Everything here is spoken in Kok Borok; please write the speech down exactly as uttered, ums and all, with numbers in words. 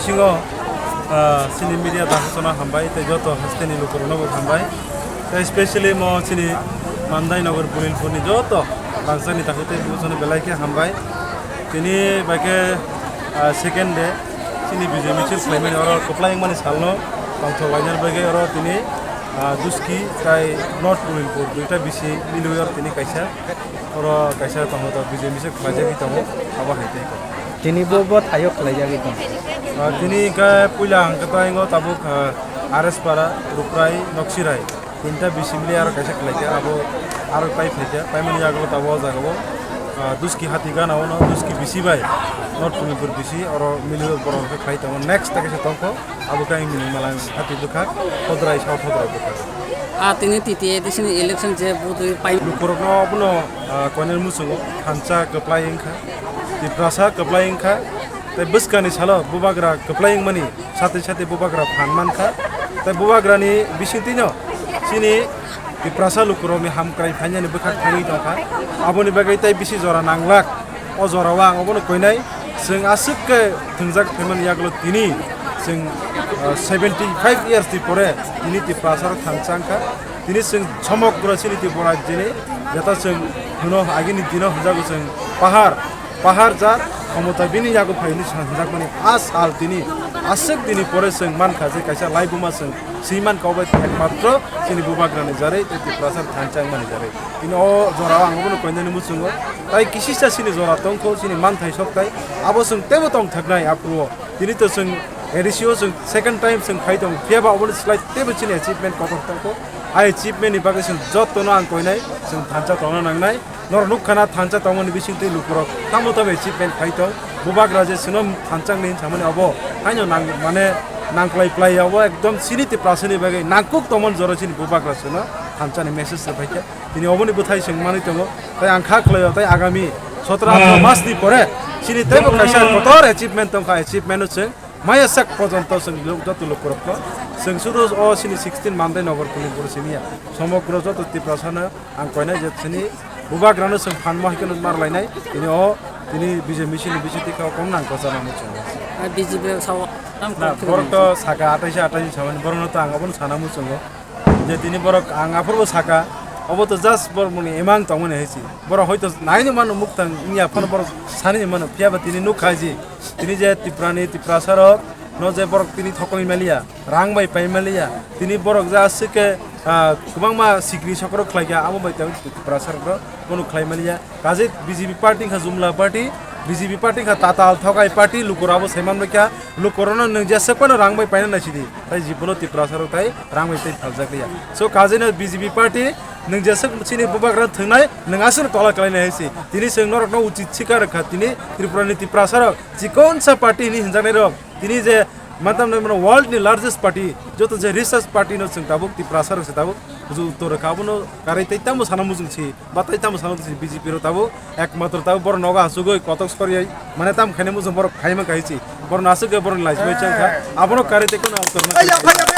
Singo, ah, chini media dakhasano hambai, tei joto hasteni lukurokno bo hambai. Tei specially mo chini Mandai Nagar Bulilpurni joto rangchakni takhuk tei bukuchano belai khe hambai. Tini bai khe, ah, second day chini bijai misil khlaimani oro kwplai wngmani salno tongthok lainani bagwi oro tini, ah, Duski tei North Bulilpur duita bisi milwi oro tini kaisa, oro kaisa tongo, to bijai misil khlaijagwi tongo, abo hai tei kok. Tini bo, bo thaio khlaijagwi tongo. Ah, tini khe puila ang khe taingo tabuk, ah, R S Para, Ruprai, Noksirai. Tinta bisi mili aro kaisa khlaikha, abo aro pai phaikha, paimani yago tabuk o jagao, ah, Duski hati gana ono, Duski bisi bai, North Punipur bisi, oro mili borok khe khlai tongo. Next ta kaisa tongkho, abo khe ang mili mala hati bwkha, Hodrai, South Hodrai bwkha. Ah, tini T T A D C ni election je budui pai. Lukurokno abono, ah, koinani muchungo thansa kwplai wngkha, Tiprasa kwplai wngkha, tei bwskani salo bubagra kwplai wngmani satwi satwi bubagra phan mankha, tei bubagrani bisingtwino chini Tiprasa lukurokni hamkrai phainani bwkhak thangwi tongkha, aboni bagwi tei bisi jora nanglak. O jorao ang obono koinai, chwng aswk khe thwngjak phaimani yagulo tini chwng, ah, seventy five years ni pore tini Tiprasa rok thansa wngkha. Tini chwng somogro chini Tripura rajyoni jeta chwng hwno agini dino hwnjago chwng pahar, pahar jar khomota bini yago phai hwnwi sa-, hwnjakmani a sal tini aswk dini pore chwng mankha je kaisa laibuma chwng swi mankha obo ekmatro chini bubagrani jarwi tei Tiprasa thansa wngmani jarwi. Tini o jorao ang obono koinani muchungo tai kisisa chini jora tongkho chini manthai sokthai abo chwng teibo tongthoknai aphuru o. Tini to chwng A D C o chwng second time chwng phai tongo, phiya ba oboni slai teibo chini achievement kotor tongkho. A achievement ni bagwi chwng jotono ang koinai, chwng thansa tongna nangnai. Norok nukha na thansa tongmani bisingtwi lukurok tamo tamo achievement phai tong. Bubagra je chwngno thansa wngwi hinsamani obo haino nang, mane nangklai plai obo ekdom chini Tiprasani bagwi nangkuk tongmani jora chini bubagra chwngno thansa ni message rwphaikha. Tini oboni bwthai chwng manwi tongo. Tai ang kha khlaio tai agami sotro atro mas ni pore chini teibo kaisa kotor achievement tongkha, achievement no chwng maya sak porjonto chwng lo-, joto lukurokno chwng sudu o chini sixteen Mandai Nagar Punipur simi ya. Somogro joto Tiprasano ang koinai je chini bubagrano chwng phanma hai kheno mar lainai. Tini o tini B J P chini B J P kha kom nang kosa nang chwng. Ah, B J P sao tam Na, kok borok to saka atai se atai samani borokno to ang abono sana muchungo. Je tini borok ang aphuru saka, obo to just borok muni emang tongmani hai si. Borok hoito naini mano muktang wngya phano borok sani mano, phiya ba tini nukha ji. Tini je Tiprani, Tiprasa rok no je borok tini thokoi maliya, rang bai pai maliya. Tini borok je aswk khe, ah, kwbangma sikri sokrok khlaikha, abo bai tei Tiprasa rok no bono khlai maliya. Kaje B J P party wngkha jumla party, B J P party wngkha tatal thokai party, lukurok abo saiman baikha, lukurokno nwng jeswk phano rang bai paina naisidi, tai jibono Tiprasa rok tai rang bai tai phaljak liya. So, kajeino B J P party nwng jeswk chini bubagra thwngnai, nwng aswkno tola kalainai hai si. Tini chwng norokno uchit sikar rwkha, tini Tripurani Tiprasa rok chikonsa party hinwi hinjaknai rok, tini je mantam nai mano world ni largest party, joto je richest party no chwng tabuk Tiprasa rok se tabuk uju uttor rwkha, abono karwi tai tamo sana muchung si. Batai tamo sano tisi B J P rok tabuk ekmatro tabuk borok nogo asugwi kotok soriyai mane tam khaina muchung borok khaima kaichi borok aswk khe borok laismai changkha abono karwi tei kono autor